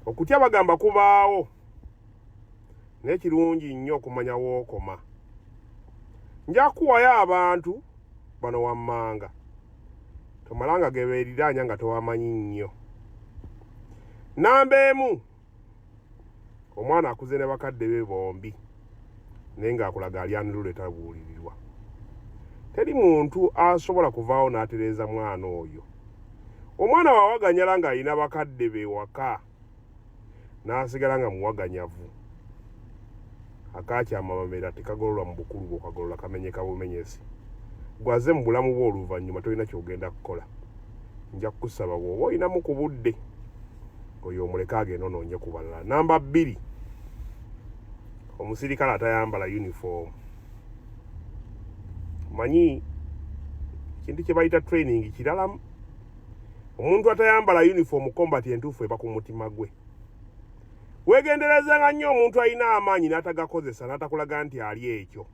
Okutya bagamba kubaawo, naye kirungi nnyo okumanya wookoma. Nja kukuwayo abantu bano wammanga, tomalanga gebeeriraanya nga towamanyi nnyo. Namba emu, omwana akuze ne bakadde be bombi naye ng'akulaga ali anulule tabuulirirwa. Teri muntu asobola kuvaawo n'atereeza mwana oyo. Omwana wawaganyala ng'alina bakadde be waka n'asigala nga muwaganyavu. Akakyama amamera tekagololwa mu bukulu bw'okagolola kamenyeka bumenyesi. Gwaze mu bulamu bwo oluvannyuma tolina ky'ogenda kukola. Nja kukusaba bw'oba olinamu ku budde oyo omuleke agenda onoonye ku balala. Namba 2, omusirikale atayambala yunifoomu. Manyi ekintu kye bayita training kiralamu. Omuntu atayambala yunifoomu combat entuufu eba ku mutima gwe. Weegenderezanga nnyo omuntu alina amaanyi n'atagakozesa n'atakulaga nti ali ekyo.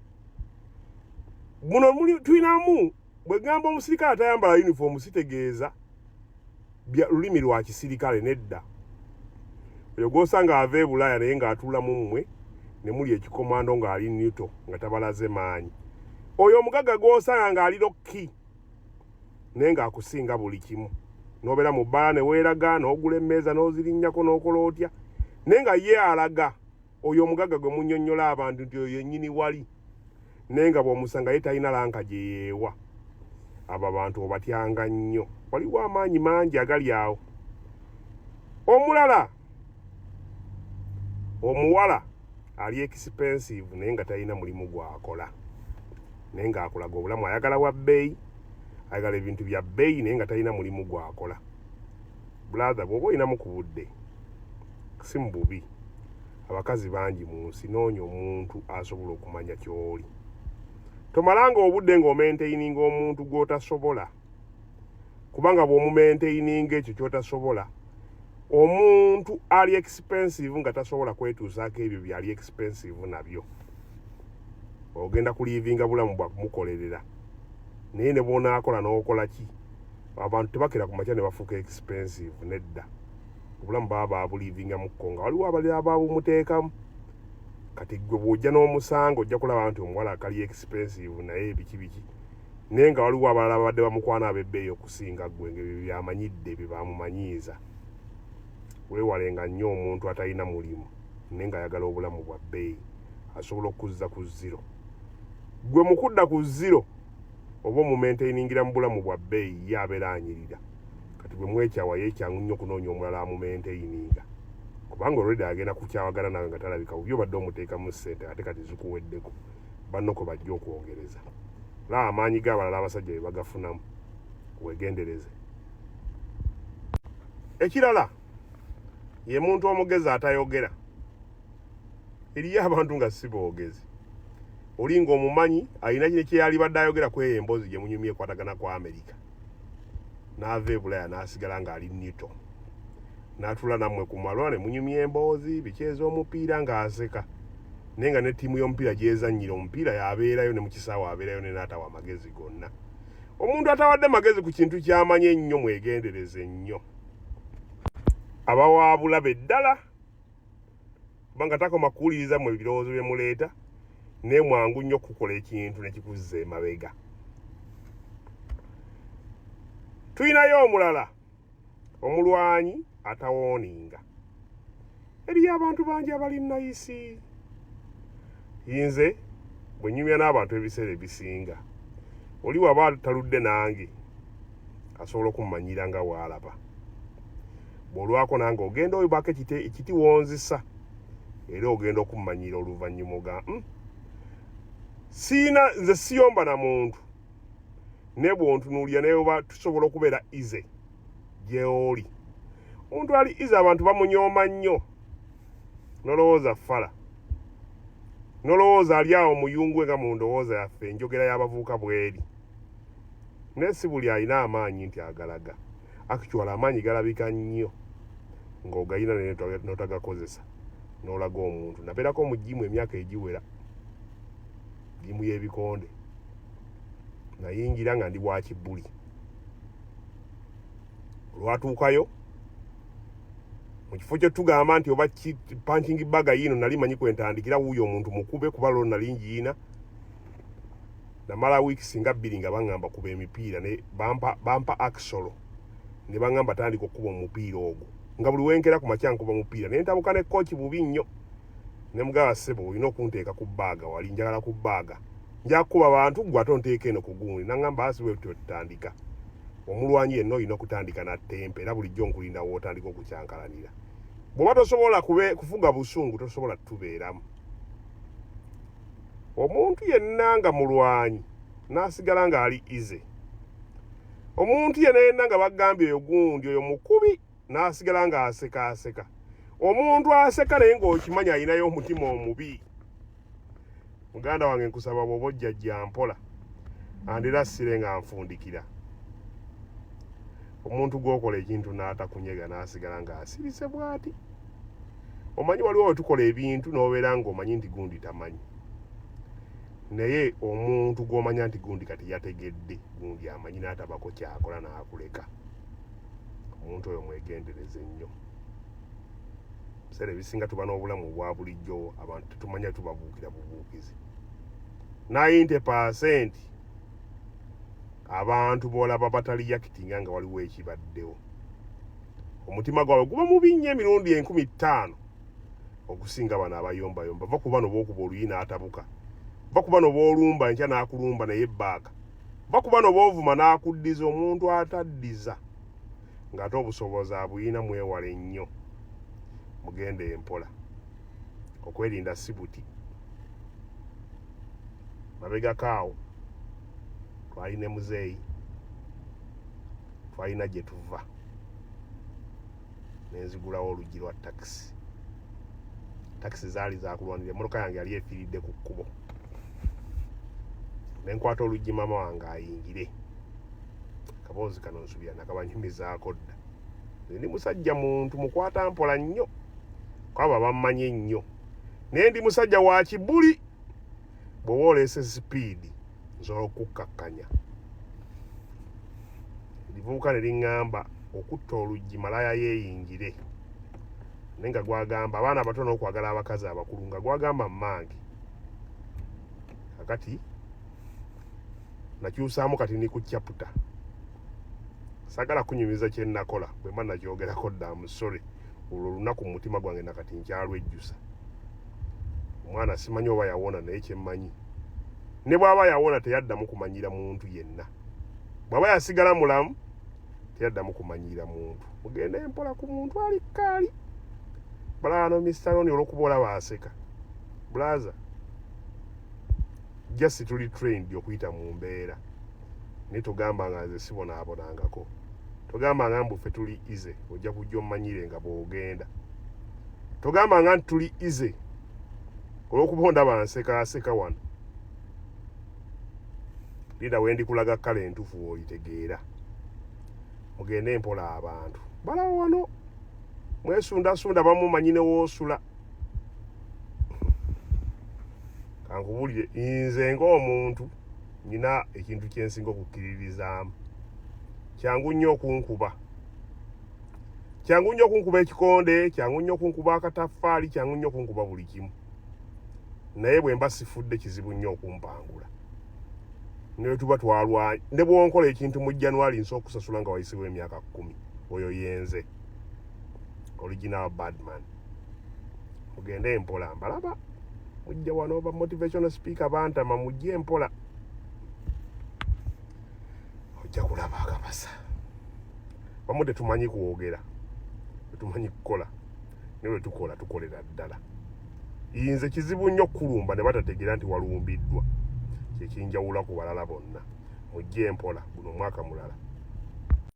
Muno tulinamu bwe gamba omusirikale atayambala yunifoomu sitegeeza lulimi lwa kisirikale nedda. Oyo gw'osanga ava e Bulaaya naye ng'atuula mu mmwe ne muli ekikomando ng'ali newto nga tabalaze maanyi. Oyo omugagga gw'osanga ng'ali lokki naye ng'akusinga buli kimu. N'obeera mu bbaala ne weeraga n'ogula emmeeza n'ozirinnyako n'okola otya naye nga ye alaga. Oyo omugagga gwe munnyonnyola abantu nti oyo yennyini wali naye nga bw'omusanga ye talina lanka gye yeewa. Abo abantu obatyanga nnyo, waliwo amaanyi mangi agali awo. Omulala omuwala ali expensive naye nga talina mulimu gw'akola naye ng'akulaga obulamu ayagala bwa bbeeyi, ayagala ebintu bya bbeeyi naye nga talina mulimu gw'akola. Brother, bw'oba olinamu ku budde si mu bubi, abakazi bangi mu nsi, noonya omuntu asobola okumanya ky'oli. Tomalanga obudde ng'omaintaininga omuntu gw'otasobola, kubanga bw'omumaintaininga ekyo ky'otasobola, omuntu ali expensive nga tasobola kwetuusaako ebyo byali expensive nabyo, ogenda kuliivinga bulamu bwa kumukolerera. Naye ne bw'onaakola n'okola ki, abantu tebakera ku makya ne bafuuka expensive nedda. Obulamu baba babuliivingamukko nga waliwo abalala ababumuteekamu. Kati ggwe bw'ojja n'omusanga ojja kulaba nti omuwala akali expensive naye biki biki, naye nga waliwo abalala babadde bamukwana ab'ebbeeyi okusinga ggwe ng'ebyo byamanyidde bye bamumanyiiza. Weewalenga nnyo omuntu atalina mulimu naye ng'ayagala obulamu bwa bbeeyi, asobola okukuzza ku zero. Ggwe mu kudda ku zero oba omumaintainingira mu bulamu bwa bbeeyi, ye abeera anyirira. Kati bwe mwekyawa yeekyangu nnyo okunoonya omulala amumaintaininga, kubanga already agenda kukyawagana nawe nga talabika bubi, obadde omuteekamu ssente ate kati zikuweddeko, banno kwe bajja okwongereza. Laba amaanyi g'abalala abasajja bye bagafunamu, weegendereze. Ekirala ye muntu omugezi atayogera. Eriyo abantu nga si boogezi, oli ng'omumanyi alina kino kye yalibadde ayogera ku eyo emboozi gye munyumye ekwatagana ku Amerika, n'ava e Bulaaya n'asigala ng'ali nito, n'atuula nammwe ku malwa ne munyumya emboozi biki ez'omupiira ng'aseka, naye nga ne ttiimu y'omupiira gy'ezannyira omupiira yabeerayo ne mu kisaawe abeerayo ne n'atawa amagezi gonna. Omuntu atawadde magezi ku kintu ky'amanyi ennyo mwegendereze nnyo, aba wa bulabe ddala, kubanga takoma kuwuliriza mmwe ebirowoozo bye muleeta, naye mwangu nnyo okukola ekintu ne kikuzza emabega. Tulinayo omulala omulwanyi atawooninga. Eriyo abantu bangi abali nayisi. Nze bwe nnyumya n'abantu ebiseera ebisinga, oli waba taludde nange asobola okummanyira nga bw'alaba. Bw'olwako nange ogenda obaako ekiti wonzisa, era ogenda okummanyira oluvannyuma oga siina nze siyomba na muntu, naye bw'ontunuulira naye oba tusobola okubeera easy gy'oli. Omuntu ali easy abantu bamunyooma nnyo, nolowooza fala, nolowooza ali awo muyungwe nga mu ndowooza yaffe enjogera y'abavubuka bw'eri. Naye si buli alina amaanyi nti agalaga. Actually amaanyi galabika nnyo ng'ogayina naye n'otagakozesa n'olaga omuntu. Nabeerako mu gym emyaka egiwera, gym y'ebikonde, nayingira nga ndi wa kibuli. Olwatuukayo Mu kifo kye tugamba nti oba punching bag yiino, nali manyi kwentandikira. Wuuyo omuntu mukube, kuba lwo nali ngiina. Namala wiiki singa 2 nga baŋŋamba kuba emipiira, ne bampa axolo, ne baŋŋamba tandika okukuba omupiira ogwo, nga buli wenkera ku makya nkuba mupiira. Ne ntabuka ne coach bubi nnyo, ne mugamba, "Ssebo, olina okunteeka ku bag wali, njagala ku bag, nja kukuba bantu, gwe ate onteeka eno ku gundi." Naŋŋamba, "Asi bwe tutyo tutandika. Omulwanyi yenna olina okutandika na temper, era bulijjo nkulinda wootandika okukyankalanira. Bw'oba tosobola kufuga busungu, tosobola tubeeramu." Omuntu yenna nga mulwanyi n'asigala ng'ali easy, omuntu yenna yenna nga bagambye oyo gundi, oyo mukubi, n'asigala ng'asekaaseka, omuntu aseka naye ng'okimanyi alinayo omutima omubi, muganda wange, nkusaba bw'oba ojjajja mpola andera sire nga nfundikira. Omuntu gw'okola ekintu n'atakunyega, n'asigala ng'asirise bw'ati, omanyi waliwo we tukola ebintu n'obeera ng'omanyi nti gundi tamanyi, naye omuntu gw'omanya nti gundi kati yategedde, gundi amanyi, n'atabako kyakola n'akuleka, omuntu oyo mwegendereze nnyo. Biseera ebisinga tuba n'obulamu obwa bulijjo, abantu tetumanya, tubabuukira bubuukizi. 90% abantu b'olaba bataliyakitinga nga waliwo ekibaddewo, omutima gwabwe guba mubi nnyo emirundi 5000 okusinga bano abayombayomba. Va ku bano b'okuba oluyi n'atabuka, va ku bano b'olumba enkya n'akulumba naye baaka, va ku bano b'ovuma n'akuddiza. Omuntu ataddiza ng'ate obusobozi abuyina, mwewale nnyo, mugende empola. Okwerinda si buti. Mabegako awo twali ne muzeeyi, twalina gye tuva, nenzigulawo oluggi lwa takisi. Takisi zaali zakulwanira, emmotoka yange yali efiiridde ku kkubo. Nenkwata oluggi maama wange ayingire. Kaboozi kano nsubira nakabanyumizaako dda. Nze ndi musajja muntu mukwata mpola nnyo, kwaba bammanyi ennyo, naye ndi musajja wa kibuli. Bw'oba oleese sipiidi, nsobola okukkakkanya. Livubuka ne liŋŋamba okutta oluggi malaya yeeyingire, naye nga gwagamba abaana abato n'okwagala abakazi abakulu, nga gwagamba mmange. Kakati nakyusaamu, kati ndi ku chapter. Saagala kunyumiza kye nakola, bwe mba nakyogerako dda, am sorry. Olwo olunaku mu mutima gwange nakati nkyalwejjusa. Omwana simanyi oba yawona, naye kyemmanyi, ne bw'aba yawona, teyaddamu kumanyira muntu yenna. Bw'aba yasigala mulamu, teyaddamu kumanyiira muntu. Mugende mpola ku muntu ali kaali balano. Mr Roni, olwokuba olaba aseka, brother, just tuli trained okuyita mu mbeera, naye togamba nga nze sibonaabonangako, togamba nga mbu ffe tuli easy. Ojja kujja omanyire nga bw'ogenda. Togamba nga nti tuli easy olwokuba ondaba nsekaaseka wano. Linda wendi kulaga kale entuufu woolitegeera. Mugende mpola, abantu balawo wano mwesundasunda, bamumanyi ne woosula. Kankubulire, nze ng'omuntu nina ekintu kyensinga okukkiririzaamu. Kyangu nnyo okunkuba, kyangu nnyo okunkuba ekikonde, kyangu nnyo okunkuba akataffaali, kyangu nnyo okunkuba buli kimu, naye bwe mba sifudde, kizibu nnyo okumpangula. Ne tuba twalwa, ne bwonkola ekintu mu January, nsobola okusasula nga wayisewo emyaka 10. Oyo yenze original badman. Mugende empola, mbalaba mujja wano ba motivational speaker bantama. Mujje empola, ojja kulaba akabasa. Bamu tetumanyi kwogera, tetumanyi kukola, naye bwe tukola tukolera ddala. Nze kizibu nnyo okukulumba ne batategeera nti walumbiddwa. Kyekinjawula ku balala bonna. Mujje empola, guno omwaka mulala.